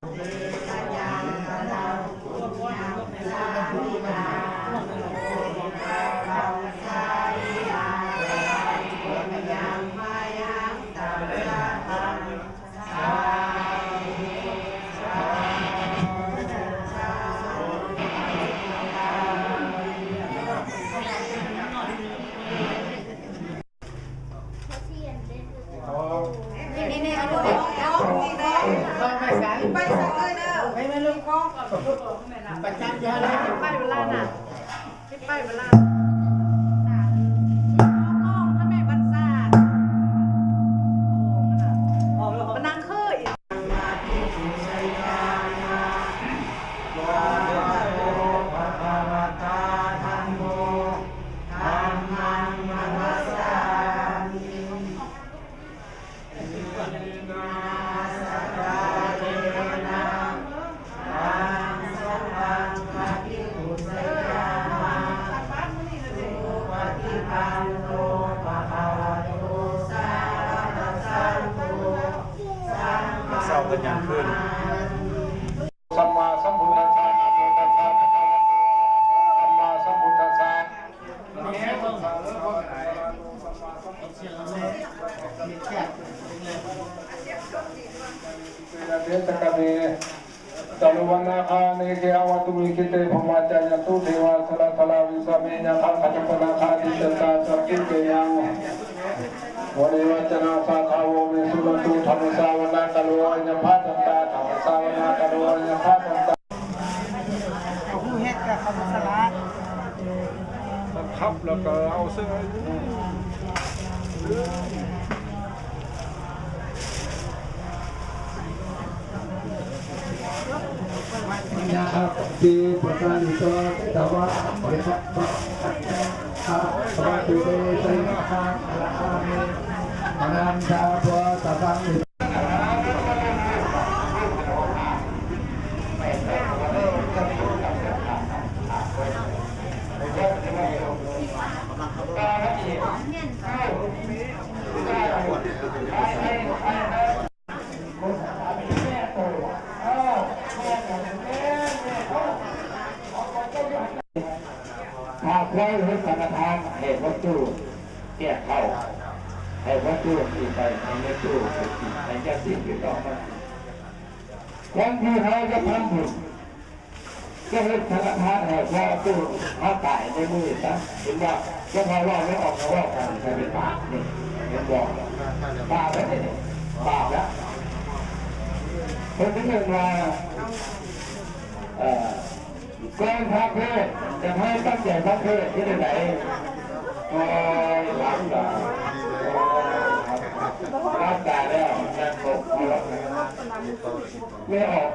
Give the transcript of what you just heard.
ນີ້ໆໆ ເອົາລູກ ເອົາ ເອົາ ໄປໃສ່ເລີຍເດີ ໄປແມ່ລູກ ປະຈຳຢູ່ຫັ້ນແຫຼະ ໄປເວລານະ ໄປເວລານະ ກອງທະແມບັນຊາ ໂອ້ ມັນນະ ມັນນາງຄືອີກ. ເຊົ້າເປັນຫຍັງຄືນ? ສຳມາສຳພຸດທັດສະ ນະໂມຕັດສະ ພະຄະວະໂຕ ອະລະຫະໂຕ ສຳມາສຳພຸດທັດສະ ນະໂມຕັດສະ ພະຄະວະໂຕ ສຳມາສຳພຸດທັດສະ ຍະເມ ສະກະເມ ຕາລຸວັນນາຄາ ເນເກ ອາວະຕຸ ມິກິເຕ ພູມາ ຈາຍັນຕຸ ເທວາ ສະລະທະລາ ວິສາເມ ຍະຖາ ຄະຕຸປະນາຄາ ທິດຕັນຕາ ສັກກິເກຍັງ ວະເນວະຈະນາ ສາທາ ໂວ ເມ ສຸນັນຕຸ ທຳມະສາວະນາກາໂລ ອາຍະພາທັນຕາ ທຳມະສາວະນາກາໂລ ອາຍະພາທັນຕາ ເຂົາຮູ້ເຮັດກໍເຂົາບໍ່ສະຫຼາດ ຄັບແລ້ວກໍເອົາເສີຍ. ຍະຖາ ສັพພີ ປະຊາລິໂຕ ທິຕາວະ ເມ ສະ ພະ ວະ ຕຸ ເຕ ຊະ ຍະ ທາ ອາ ລະ ອາ ເມ ອະ ນັນ ທາ ໂພ ສະ ພັງ ຖ້າຄວາຍເຮັດສັງຄະທານໃຫ້ພະຈູແກ່ເຂົ້າ ໃຫ້ພະຈູກິນໄປ ໃຫ້ແມ່ຈູກິນ ໃຫ້ຍາຕິພີ່ນ້ອງມັນກິນ ຄວາມທີ່ເຮົາຈະທຳບຸນ ຈະເຮັດສັງຄະທານໃຫ້ພໍ່ຕູ້ເຮົາຕາຍໃນມື້ນີ້ຊະ ເຫັນບໍ່? ເຈົ້າພາເວົ້າແລ້ວອອກມາເວົ້າກັນໃສ່ເປັນບາບນີ້ ເຫັນບໍ່? ບາບແລ້ວນີ້ ບາບແລ້ວ ເພິ່ນເອີ້ນວ່າ ເອີ ກ່ອນພະເທດ ຈະໃຫ້ຕັ້ງໃຈຟັງເທດເຮັດຈັ່ງໃດ? ກ່ອນຫຼັບຕາ ຫຼັບຕາແລ້ວ ນັ່ງຕົກ ແມ່ອອກ